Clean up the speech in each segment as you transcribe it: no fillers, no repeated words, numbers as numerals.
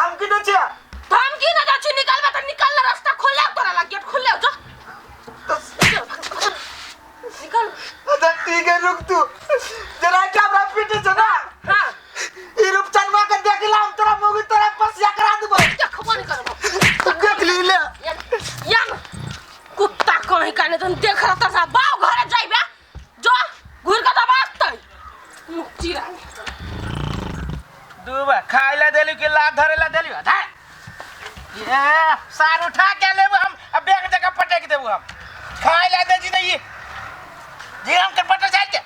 धमकी दै छियै? धमकी न दै छी, निकलबे तऽ निकल ना, रास्ता खोल ले तोरा ला, गेट खोल ले, जो निकल। अच्छा ठीक है, रुक तू जरा, के हमरा पीटे छ ना? हाँ। ई रूपचनमा के देख ला, हम तोरा मुगी तोरा पसिया करा देबो। देखबो नहीं करबो। तू देख ली ले। या न कुत्ता कहीं का नहीं तुम देख रहा था बाव घरे जाइबे, जो घुर के दबा तई मुक्ति रानी। दूबा खाय ला देली कि लात धरे ला देली? धर ये सार उठा के लेबू हम, अब बैग जगह पटक देबू हम। खाय ला दे जी नहीं जी हम के पटक जाय के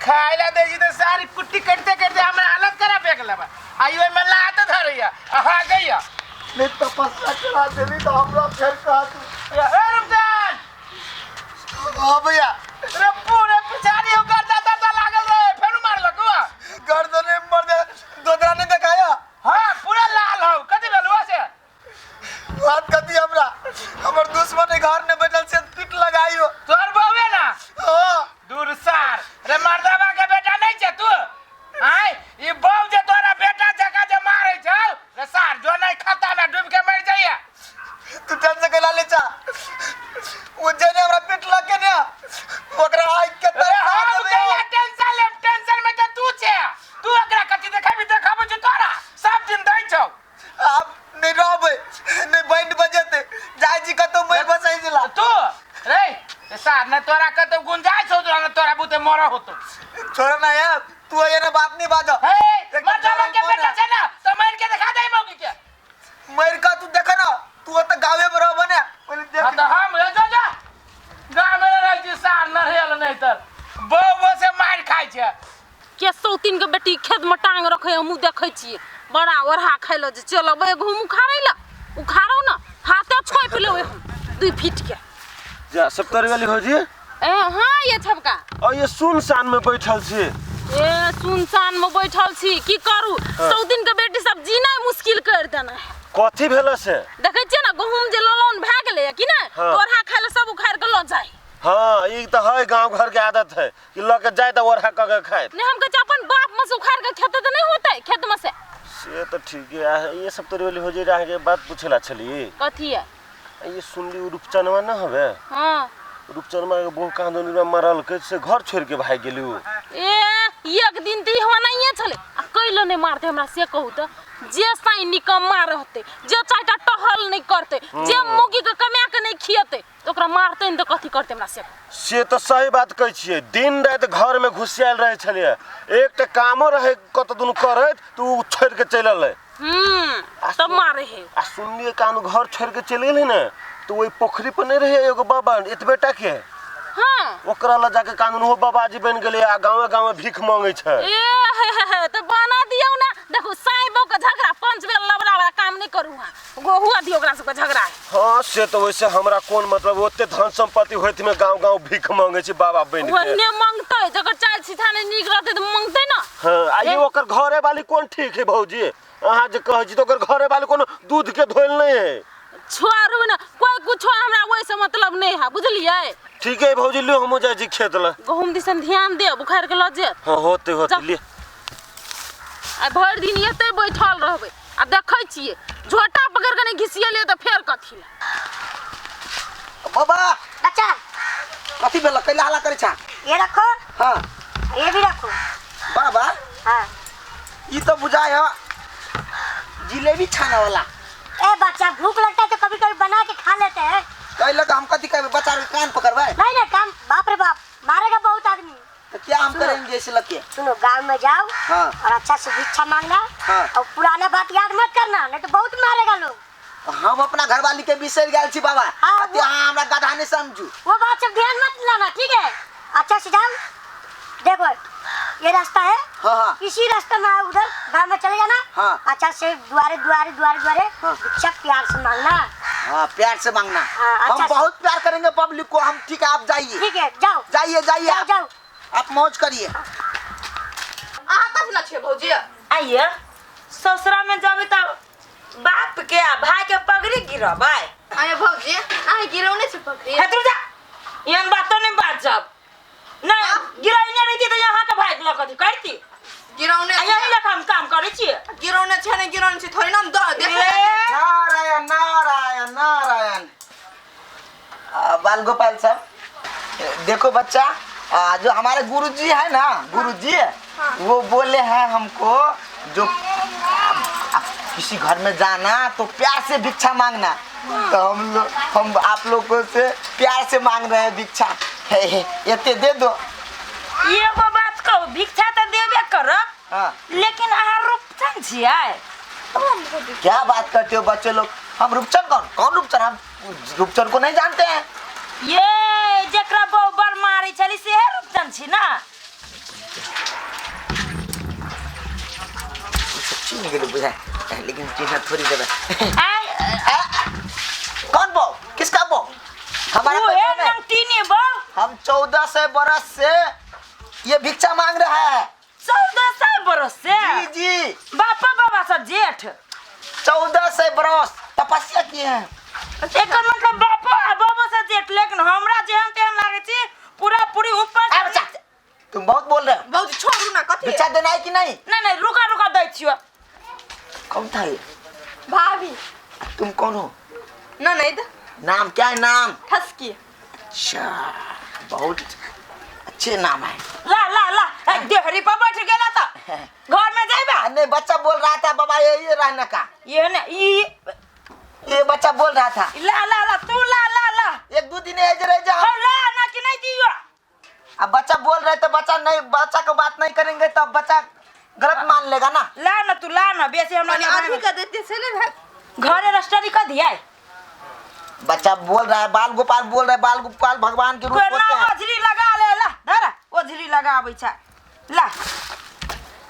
खाय ला दे जी तो सारी कुट्टी कटते कटते हमरा हालत खराब भे गेल बा। आई ओय में लात धरैया आ गइया। नहीं तपस्या करा देली तो हमरा फेर कहा तू। ए रुपदान। हाँ भैया। रे पूरे पिछाड़ी हो गर्दा दर्दा लागल रहे, फेरू मारलक हुआ। गर्दन में मर दे, दोदरा नहीं देखाया? हाँ पूरा लाल हो, कथी भेल हुआ से? बात कथी, हमरा हमर दुश्मन घर ने बैठल से पीट लगाइयो। तोर बहुए ना? हाँ। दूर सार रे मर्दाबा के बेटा नहीं छे तू? आय ई बहु जे तोरा बेटा जका जे मारे छौ रे सार, जो नहीं खाता ना डूब के मर जाइए। तू टेंशन के ला ले चा, वो जने हमरा पीट लगे ने ओकरा आइ के अरे हम कहिया टेंशन लेब? टेंशन में तो तू छे, तू ओकरा कथी देखाबी? देखाबो छौ तोरा सब दिन दै छौ। आप नहीं रहबै, नहीं बैंड बजेते जाय छी कतौ मर बसै जिला तू रे सार ने तोरा कतौ गुंजाइश हो ने तोरा बुते मर होतो। छोड़ ना यार, तू ये ना बात नहीं बाजो। हे एकदम मर्दाबा के मन बेटा है। छे ना तो मार के दिखा दे मौगी के। मर का तू देख ना, तू त गावे में रहबो ने पहिले देख। हाँ तो हम जो जा गाँव में रहै छी सार न रहल नहीं तर बौ बौ से मार खाइ छै। के सौतीन के बेटी खेत में टांग रखे, हमहूँ देखै छियै बड़ा ओढ़ा खाइ लए जे चलबै गहूम उखाड़ै लए, उखाड़ो ना हाथे छोपि लेबै हम 2 फीट के। जा सप्तरी वाली भौजी। ए हाँ ये छबका। और ये सुनसान में बैठल छी। ए सुनसान में बैठल छी की करू? हाँ। सौतीन के बेटी सब जीना मुश्किल कर देना है। कथी भेल से? देखै छियै ना गहूम जे ललन भए गेलै कि ने? हाँ। ओढ़ा खाइ लए सब उखाड़ि के लऽ जाय। हाँ ई तो है गांव घर के आदत है कि लऽ के जाए तो ओढ़ा कऽ के खाए। नहीं हम कहै छियै अपन बाप में से उखाड़ के खेते तऽ नहीं होतै खेत में से। से तो ठीक है। ये सब तोरी वाली हो जे अहाँके बात पूछेला छली। कथी है? ये सुनली उ रूपचनमा न हवे? हाँ। रूपचनमा के बहु कहाँ दुनिया मरल के से घर छोड़ के भाग गेली उ। ए एक दिन तऽ इहो नहिए छलै आ कैलो नहीं मारते हमरा से कहू तऽ, जे साई निकम्मा रहते, जे चारिटा टहल नहीं करते, जे मौगी के कमा के नहीं खियते, तऽ ओकरा मारते नहीं तऽ कथी करते हमरा से कहू? से तऽ सही बात कहै छियै, दिन राति घर में घुसियाल रहै छलियै, एकटा कामो रहै कतौ दुनू करैत तऽ उ छोड़ के चलि एलै। तब मारे है। आ सुनलियै कानू घर छोड़ के चलि गेलै ने तऽ ओहि पोखरी पर नहीं रहै एगो बाबा एतबे टा के? हाँ। ओकरा लऽ जाके कानून हो बाबाजी बनि गेलै आ गाँवे गाँवे भीख मांगै छै। ए हे हे हे तऽ बना दियौ ना। देखू साई बहू के झगड़ा पंच बेर लबड़ा वाला काम नहीं करू, हाँ हुआ दियौ ओकरा सबके झगड़ा। हाँ से तऽ वैसे हमरा कोन मतलब, ओते धन संपत्ति होइत में गाँव गाँव भीख मांगै छै बाबा बनि के। ओहने मांगतै, जकर चाल सीधा नहीं नीक रहतै तऽ मांगतै ना। हाँ, आ ये ओकर घरे वाली कोन ठीक है भौजी? अहाँ जे कहै छी तऽ ओकर घरे वाली कोनो दूध के धोल नहीं है। छोड़ू ना, कोई कुछो हमरा ओहिसँ मतलब नहीं है, बुझलियै? ठीक है भौजी, लियो हमहूँ जाइ छी खेत लए। गहूम दिसन ध्यान देब, उखाड़ि के लऽ जायत। हाँ होते होते जा। लिअ। आ भरि दिन एतै बैठल रहबै आ देखै छियै झोटा पकड़ि के नहि घिसिएलियै तऽ फेर कथी लए। बाबा। बच्चा। कथी भेल? कैला हल्ला करै छा? ये रखो। हाँ। ये भी रखो। बाबा। हाँ। ई तो बुझाय है जिलेबी छाना वाला। ए बच्चा भूख लगता है तो कभी कभी बना के खा लेते हैं। कैला तो हम कथी कहबे, बच्चा के कान पकड़बै? नहीं नहीं काम, बाप रे बाप मारेगा बहुत आदमी। तो क्या हम सुनो। करेंगे इस लके? सुनो गांव में जाओ। हाँ। और अच्छा से भिक्षा मांगना। हाँ। और पुराना बात याद मत करना, नहीं तो बहुत मारेगा लोग। हम अपना घरवाली के बिसर गेल छी बाबा। हाँ, अते अहाँ हमरा गधा नहीं समझू। वो बात सब ध्यान मत लाना, ठीक है? अच्छा से जाओ, देखो ये रास्ता है। हाँ, हाँ। इसी रास्ते में उधर गांव में चले जाना। हाँ। अच्छा से दुआरे दुआरे दुआरे दुआरे हाँ। भिक्षा प्यार से मांगना। हाँ प्यार से मांगना। हाँ, हम अच्छा से। बहुत प्यार करेंगे पब्लिक को हम, ठीक है? आप जाइए। ठीक है जाओ। जाइए, जाइए जाओ, आप। जाओ। आप मौज करिए। अहाँ कथी ला छियै भौजी? आइए ससुरा में जाबे तब बाप के आ भाई के पगड़ी गिरबै। आये भौजी अहाँ गिरौने छै पगड़ी? हे तू जा, एहन बात तो नहीं बात जब नहीं गिरौने रहती तो यहाँ के भाई के लऽ कथी करती? गिरौने आ यही लऽ हम काम करै छियै। गिरौने छै नहीं गिरौने छै थोड़ी ना हम बाल गोपाल सब, देखो बच्चा, जो हमारे गुरुजी है ना, गुरुजी वो बोले हैं हमको, जो किसी घर में जाना तो प्यार से भिक्षा मांगना। तो हम लोग, हम आप लोगों से प्यार से मांग रहे हैं भिक्षा, ये दे दो। एगो बात कहू, भिक्षा तऽ देबे करब, हाँ। लेकिन अहाँ रूपचन छियै? क्या बात करते हो बच्चे लोग, हम रूपचंद कौन? कौन रूपचंद? हम रूपचंद को नहीं जानते हैं। ये जकरा बहु बड़ मारै छली सेहे रूपचन छी ना? चीन गेल बुझाय, लेकिन चिन्ह थोड़ी देबै। आय। कौन बो? किसका बो? हमारा कोई उहे बो नहीं। नंगटीनी बहु। हम 1400 बरस से ये भिक्षा मांग रहा है। 1400 बरस से? जी जी। बापा बाबा से जेठ। 1400 बरस तपस्या किए हैं। एकर मतलब बापो आ बाबो से जेठ, लेकिन हमरा जेहन तेहन लागै छी पूरा पूरी ऊपर ए बच्चा, तुम बहुत बोल रहे हो। भौजी छोड़ू ना, कथी? भिक्षा देना है कि नहीं? नहीं नहीं, रुका रुका दै छियो। कौन था ये? भाभी। तुम कौन हो? ननद। नाम क्या है? नाम? ठसकी। अच्छा, बहुत अच्छे नाम है। ला ला ला, ए, देहरी पर बैठ गेला त घर में जाइबा? नहीं, बच्चा बोल रहा था बाबा ये रहने का। ये ने ई ये बच्चा बोल रहा था। ला ला ला, तू ला ला ला। एक दो दिन ऐसे रह जा। हो ला ना कि नहीं दियो। अब बच्चा बोल रहे तो बच्चा नहीं, बच्चा को बात नहीं करेंगे तो बच्चा गलत मान लेगा ना। ला ना तू ला ना, बेसी हमरा कनी नहीं अथी बनावे। कर देते से ने भाई। घरे रस्टरी कर दिया। बच्चा बोल रहा है, बाल गोपाल बोल रहे हैं, बाल गोपाल भगवान के रूप कोना होते हैं। ओझरी लगा ले, ला धरा ओझरी लगाबै छै। ला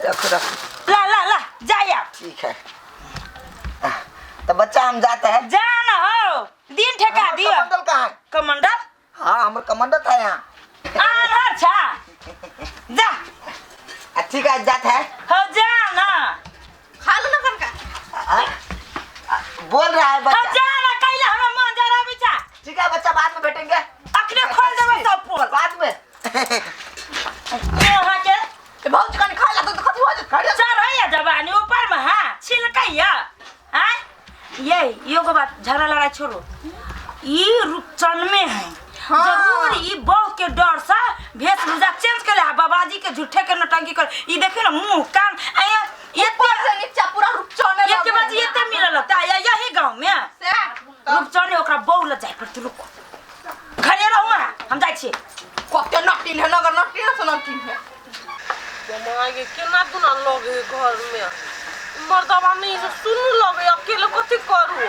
रखो रखो। ला ला ला, जाय आप। ठीक है, तो बच्चा हम जाते हैं। जा ना हो, दिन ठेका हमार दियो। कमंडल कहाँ है? कमंडल? हाँ, हमार कमंडल था यहाँ। आन्हर छा, जा। ठीक है, जाते हैं। हो जा ना। खा लो ना कनका। बोल रहा है बच्चा। हो जा ना, कैला हमरा मन जराबै छा। ठीक है बच्चा, बाद में भेटेंगे। अखने खोल देबै सब पोल। बाद में। यहाँ के भौजी कनी खा ला तो कथी हो जेत? खड़े चढ़ैया जवानी ऊपर में, हाँ छिलकैया। आय ये एगो बात, झगड़ा लड़ाई छोड़ो, ई रूपचन में है। हाँ। जरूर ई बहु के डर से भेषभूषा चेंज कर ले, बाबाजी के झूठे के नौटंकी कर। ई देखियो ना मुंह कान आया ये ऊपर से नीचा पूरा रूपचने एते बाजी एते मिलल होता या यही गांव में से रूपचने ओकरा बहु ल जाय पड़तै। रुको घरे रहू अहाँ, हम जाइ छी। कते नटीन है, नगर नटीन है, नटीन है। माय केना दुना लगे घर में मर्दवा नहीं से सुनू लगे, अकेले कथी करू?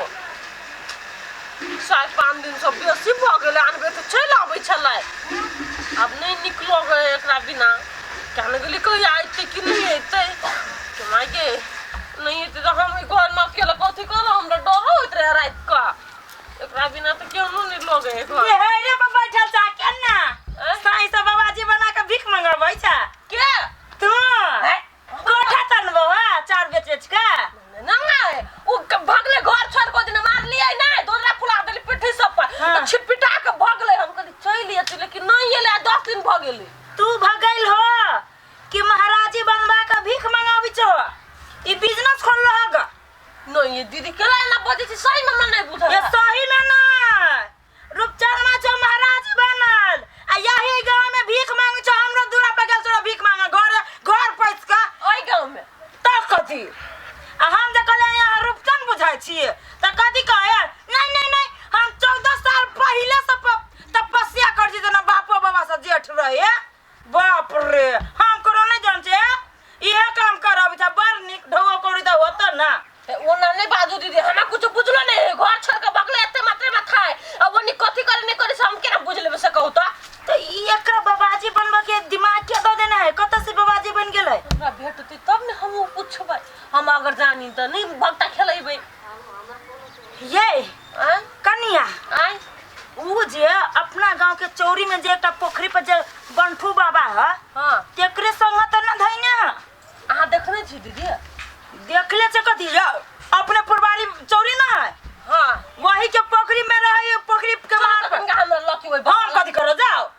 4-5 दिन से बेसी भऽ गेलै, आनबे तऽ चलि आबै छलै, आब नहि नीक लगै एकरा बिना। क्या ने गेली कहिया अयतै कि नहि अयतै? माय गे, नहि अयतै तऽ हम घरमे अकेले कथी करब? हमरा डरो होइत रहै राति कऽ, एकरा बिना तऽ केहनो नहि लगै है घर। देहरे पर बैठल छा केना साईं से बाबाजी बना के भीख मंगबै छा? के तू कोठा तनबो हा चार बेच बेच के? नहीं, उ भगले घर छोड़ के दिन मारलियै नहीं, दोसरा फुला देली पिट्ठी सब पर। हाँ। तऽ छिटपिटा के भगले, हम कहली चलि अयतै, लेकिन नहीं एलै, 10 दिन भऽ गेलै। तू भगल हो कि महाराजी बनवा के भीख मंगाबै छो? ई बिजनेस खोललो हग। नहीं दीदी, केना एना बजै छी? सही में हमरा नहीं बुझल। ये सही में ना रूपचंद मा छो महाराजी बनल आ यही गांव में भीख मांगे छो। हमरो दूरा पे गेल छो भीख मांगे घर घर पैस के ओहि गांव में त कथी? आ हम जे कहले यहाँ रूपचंद बुझाइ छियै त कथी कहे? नहीं नहीं नहीं, हम 14 साल पहिले से तपस्या कर छी ना, बापो बाबा से जेठ रहे। बाप रे, हम कोनो नहीं जान छे इहे काम करब छ, बड़ नीक ढोगो करी त होत ना। ओना नहीं बाजू दीदी, हमरा कुछ बुझलो नहीं है, घर छोड़ के भगले एते मात्रे में खाए, अब ओनी कथी करे नहीं करे से हम केना बुझ लेबै से कहू त? तो ई एकरा बाबाजी बनबा के दिमाग के दऽ देना है, कतऽ से बाबाजी बन गेलै? हमरा भेटतै तब ने हम पुछबै, हम अगर जानी त नहीं भगता खेलेबै। ये आय कनिया, आय उ जे अपना गांव के चौरी में जे एकटा पोखरी पर जे बंठू बाबा है, हां, तेकरे संग त न धैने है। अहाँ देखने छी दीदी? देखले छे कथी? अपने पुरबारी चौरी ना है, हां, वही के पोखरी में रहे, पोखरी के बाहर पर। हमरा लकी ओइ हम कथी करो जाओ?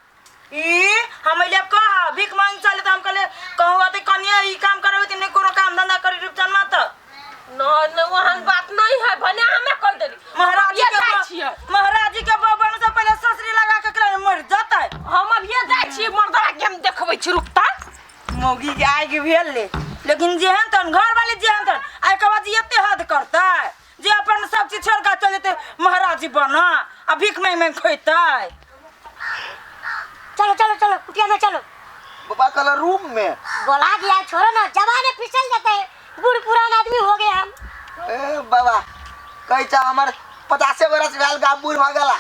ई हम अइले कह भीख मांग चले त हम कहले कहू अते कनिया ई काम करबै त नहीं कोनो काम धंधा करी रूपचंद मा त। न न, ओहन बात नहीं है, भने हमरा कह देली। महाराज ये के जाइ छियै। महाराज जी के बबन से पहिले ससरी लगा बाबाजी बना आ भीख मांगि मांगि खैतै। चलो चलो चलो कुटिया में चलो। बाबा कल रूम में बोला दिया, छोड़ो ना, जमाने फिसल जाते हैं, बूढ़ पुराना आदमी हो गए हम। ए बाबा कही चा हमर 50 बरस भेल गा बूढ़ भ गेला।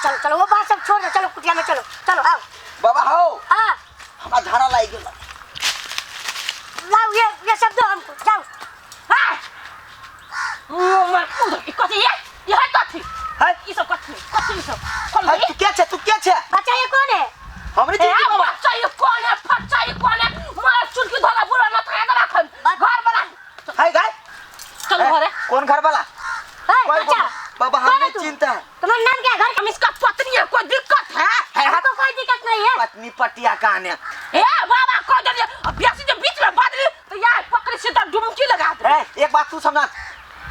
चलो चलो वो बात सब छोड़ दो, चलो कुटिया में चलो, चलो आओ। बाबा हो। हाँ हमरा झाड़ा लागि गेल। लाओ ये सब दो हमको, जाओ। हाँ कथी ये ये है कथी है ई सब कथी कथी सब खोल है तू क्या छे, तू क्या छे? बच्चा ये कौन है? हमरे ए जिंदगी बाबा बच्चा ये कौन है, बच्चा ये कौन है? मार चुटकी धोला बुरा न था रखन घर वाला। है गाय चल घरे। कौन घर वाला? है कोई बच्चा बाबा कौन है हमें तू? चिंता है। तुम्हारा नाम क्या है? घर हम इसका पत्नी है, कोई दिक्कत है? है हमको कोई दिक्कत नहीं है। पत्नी पटिया कहाने ए बाबा कह दे अब बेसी जो बीच में बादली तो यार पकड़ सीधा डुमकी लगा दे। ए एक बात तू समझ,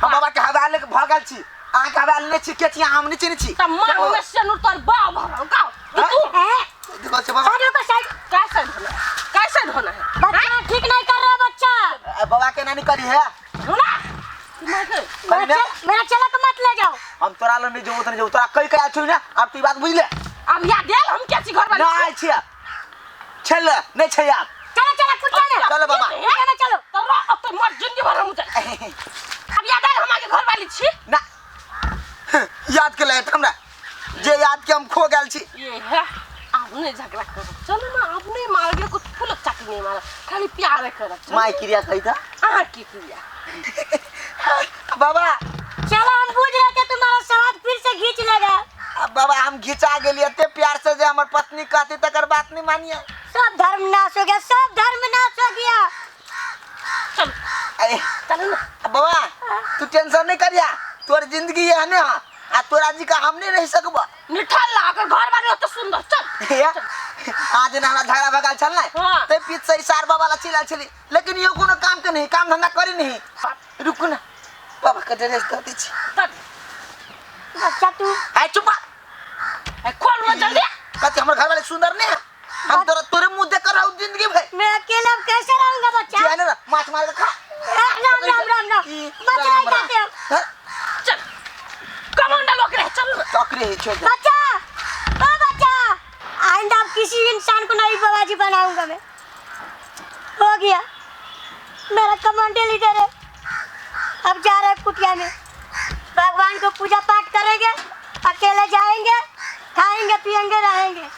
हम बाबा के हवाले के भगल छी, अहाँ के हवाले नहीं छी, के छी हम नहीं चिन्ह छी। त मांग में सेनुर तोर बाप भरल का तू है देखो से बाबा साइड होकर साइड। कैसे होना है, कैसे होना है? बच्चा ठीक नहीं कर रहा बच्चा। ए, बाबा के नानी करी है सुना मार के मेरा मेरा चला को मत ले जाओ। हम तोरा ल नहीं जो नहीं जो तोरा कई कई छु ना, अब तू ई बात बुझ ले। अब याद देल हम के छी घर वाली ना आइ छी छल नहीं छै आप। चलो चलो कुटिया में चलो बाबा। कुटिया में चलो। तो रो अब तो मर जिंदगी भर हम जाए। अब याद आयल हम आगे घर वाली छी ना याद के ले हमरा जे याद के हम खो गेल छी। ये है अब नहीं झगड़ा करो, चलो ना अब नहीं मारोगे कुछ फुलक चाटी नहीं मारो, खाली प्यार करो। माय क्रिया कही था अहाँ की क्रिया बाबा। चलो हम बुझ रहे थे तुम्हारा सवाल फिर से खींच लेगा। अब बाबा हम घिचा गेलिए एते प्यार से जे हमर पत्नी कहती तकर बात नहीं मानिए। सब धर्म नाश हो गया, सब धर्म नाश हो गया। चलो अरे चलो ना बाबा तू टेंशन नहीं करिया, तोर जिंदगी ये है ना आ तोरा जी का हम नहीं रह सकबो। निठल ला अगर घर वाली तो सुंदर चल। आज ना हमरा झगड़ा भगल छल ना हाँ। ते पीछ से सार बाबा ला चिल्ला छली, लेकिन यो कोनो काम के नहीं, काम धंधा करी नहीं। रुकू ना बाबा के ड्रेस दे दी छी। बच्चा तू आ चुप ए खोल लो जल्दी। कथी हमर घर वाले सुंदर नहीं है? हम तोरा तोरे मुंह देख कर रहू जिंदगी भर। मैं अकेला अब कैसे रहूंगा बच्चा? जे है ना माछ मार के खा। राम राम राम राम राम मत नहीं खाते हम। चल कमांडो लोग रे चल चक्री है छोड़ दे। बच्चा ओ बच्चा आइंदा अब किसी इंसान को नहीं बाबाजी बनाऊंगा मैं। हो गया मेरा कमांडो लीडर है, अब जा रहा है कुटिया में, भगवान को पूजा पाठ करेंगे, अकेले जाएंगे, खाएंगे पिएंगे रहेंगे।